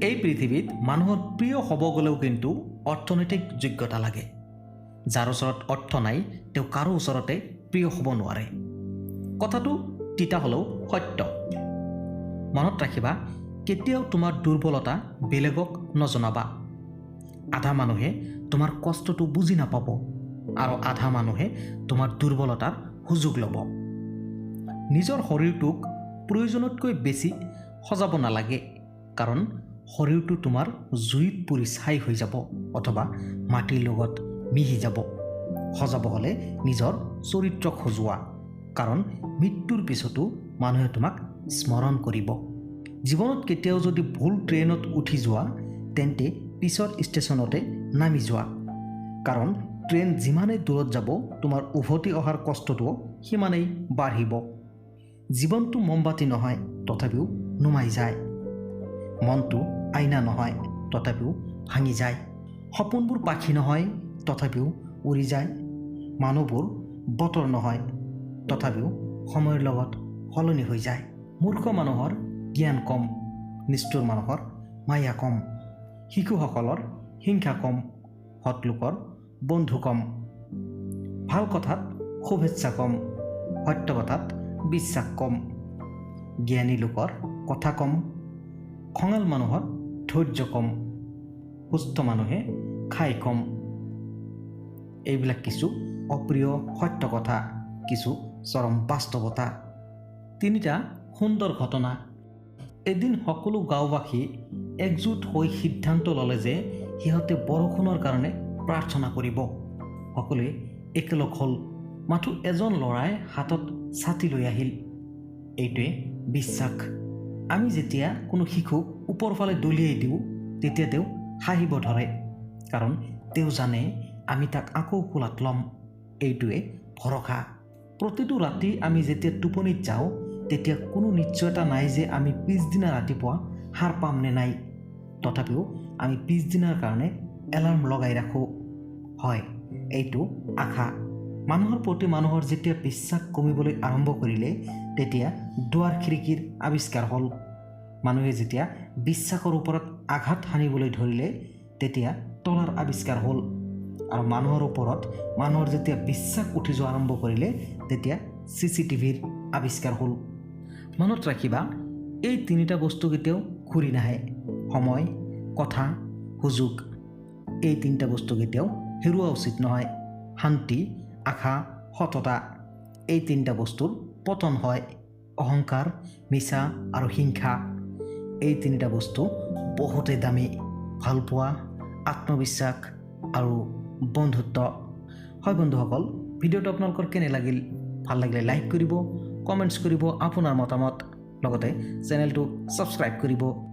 এই পৃথিৱীত মানুহৰ প্ৰিয় হ'ব গ'লেও কিন্তু অৰ্থনৈতিক যোগ্যতা লাগে। যাৰ ওচৰত অৰ্থ নাই, তেওঁ কাৰো ওচৰতে প্ৰিয় হ'ব নোৱাৰে। কথাটো তিতা হ'লেও সত্য। মনত ৰাখিবা, কেতিয়াও তোমাৰ দুৰ্বলতা বেলেগক নজনাবা। আধা মানুহে তোমাৰ কষ্টটো বুজি নাপাব আৰু আধা মানুহে তোমাৰ দুৰ্বলতাৰ সুযোগ ল'ব। নিজৰ শৰীৰটোক প্ৰয়োজনতকৈ বেছি সজাব নালাগে, কাৰণ শৰীৰটো তোমাৰ জুইত পুৰি ছাই হৈ যাব অথবা মাটিৰ লগত মিহি যাব। সজাব হ'লে নিজৰ চৰিত্ৰক সজোৱা, কাৰণ মৃত্যুৰ পিছতো মানুহে তোমাক স্মৰণ কৰিব। জীৱনত কেতিয়াও যদি ভুল ট্ৰেইনত উঠি যোৱা, তেন্তে পিছৰ ষ্টেচনতে নামি যোৱা, কাৰণ ট্ৰেইন যিমানেই দূৰত যাব, তোমাৰ উভতি অহাৰ কষ্টটোও সিমানেই বাঢ়িব। জীৱনটো মমবাতি নহয়, তথাপিও নুমাই যায়। মনটো আইনা নহয়, তথাপিও ভাঙি যায়। সপোনবোৰ পাখি নহয়, তথাপিও উৰি যায়। মানুহবোৰ বতৰ নহয়, তথাপিও সময়ৰ লগত সলনি হৈ যায়। মূৰ্খ মানুহৰ জ্ঞান কম, নিষ্ঠুৰ মানুহৰ মায়া কম, শিশুসকলৰ হিংসা কম, সৎ লোকৰ বন্ধু কম, ভাল কথাত শুভেচ্ছা কম, সত্য কথাত বিশ্বাস কম, জ্ঞানী লোকৰ কথা কম, খঙাল মানুহৰ ধৈৰ্য কম, সুস্থ মানুহে খায় কম। এইবিলাক কিছু অপ্ৰিয় সত্য কথা, কিছু চৰম বাস্তৱতা। তিনিটা সুন্দৰ ঘটনা। এদিন সকলো গাঁওবাসী একজোট হৈ সিদ্ধান্ত ল'লে যে সিহঁতে বৰষুণৰ কাৰণে প্ৰাৰ্থনা কৰিব। সকলোৱে একেলগ হ'ল, মাথো এজন ল'ৰাই হাতত ছাতি লৈ আহিল। এইটোৱে বিশ্বাস। আমি যেতিয়া কোনো শিশুক ওপৰ ফালে দলিয়াই দিওঁ, তেতিয়া তেওঁ হাঁহিব ধৰে, কাৰণ তেওঁ জানে আমি তাক আকৌ কোলাত ল'ম। এইটোৱে ভৰসা। প্ৰতিটো ৰাতি আমি যেতিয়া টোপনিত যাওঁ, তেতিয়া কোনো নিশ্চয়তা নাই যে আমি পিছদিনা ৰাতিপুৱা সাৰ পাম নে নাই। তথাপিও আমি পিছদিনাৰ কাৰণে এলাৰ্ম লগাই ৰাখোঁ। হয়, এইটো আশা। মানুহৰ প্ৰতি মানুহৰ যেতিয়া বিশ্বাস কমিবলৈ আৰম্ভ কৰিলে, তেতিয়া দুৱাৰ খিৰিকীৰ আৱিষ্কাৰ হ'ল। মানুহে যেতিয়া বিশ্বাসৰ ওপৰত আঘাত সানিবলৈ ধৰিলে, তেতিয়া তলাৰ আৱিষ্কাৰ হ'ল। আৰু মানুহৰ ওপৰত মানুহৰ যেতিয়া বিশ্বাস উঠি যোৱা আৰম্ভ কৰিলে, তেতিয়া চিচিটিভিৰ আৱিষ্কাৰ হ'ল। মনত ৰাখিবা, এই তিনিটা বস্তু কেতিয়াও ঘূৰি নাহে: সময়, কথা, সুযোগ। এই তিনিটা বস্তু কেতিয়াও হেৰুওৱা উচিত নহয়। শান্তি, আশা, সততা, এই তিনিটা বস্তুৰ পতন হয়। অহংকাৰ, মিছা আৰু হিংসা, এই তিনিটা বস্তু বহুতেই দামী। ভালপোৱা, আত্মবিশ্বাস আৰু বন্ধুত্ব। হয় বন্ধুসকল, ভিডিঅ'টো আপোনালোকৰ কেনে লাগিল? ভাল লাগিলে লাইক কৰিব, কমেণ্টছ কৰিব আপোনাৰ মতামত, লগতে চেনেলটো ছাবস্ক্ৰাইব কৰিব।